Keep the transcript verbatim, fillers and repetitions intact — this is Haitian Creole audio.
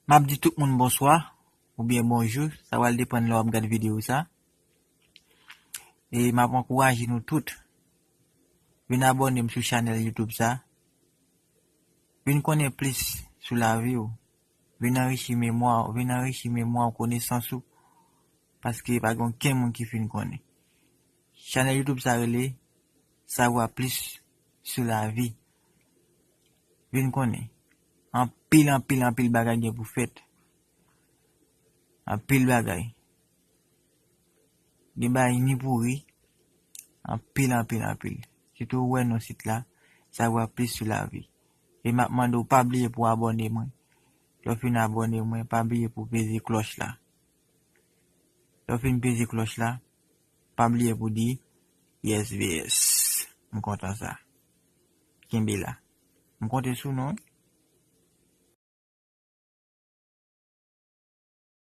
M ap di tout moun bonswa oubyen bonjou, sa pral depann lè w ap gad videyo sa. E m ap ankouraje nou tout, vin abòne m sou chanèl YouTube sa. Vin konnen plis sou lavi w. Vin anrichi memwa w, vin anrichi memwa w, konesans ou. Paske pa gen okenn moun ki fin konnen. Chanèl YouTube sa rele Savoir plus sur la vie. Vin konnen. Anpil, anpil, anpil bagay gen pou fèt. Anpil bagay. Gen bagay ni pou ri. Anpil, anpil, anpil. Sitou ou wè non sit la, Savoir plus sur la vie. E m ap mande w pa bliye pou abòne mwen. Lè w fin abòne mwen, pa bliye pou peze klòch la. Lè w fin peze klòch la, pa bliye pou di, "Yes, V S." M kontan sa. Kenbe la. M konte sou nou, wi.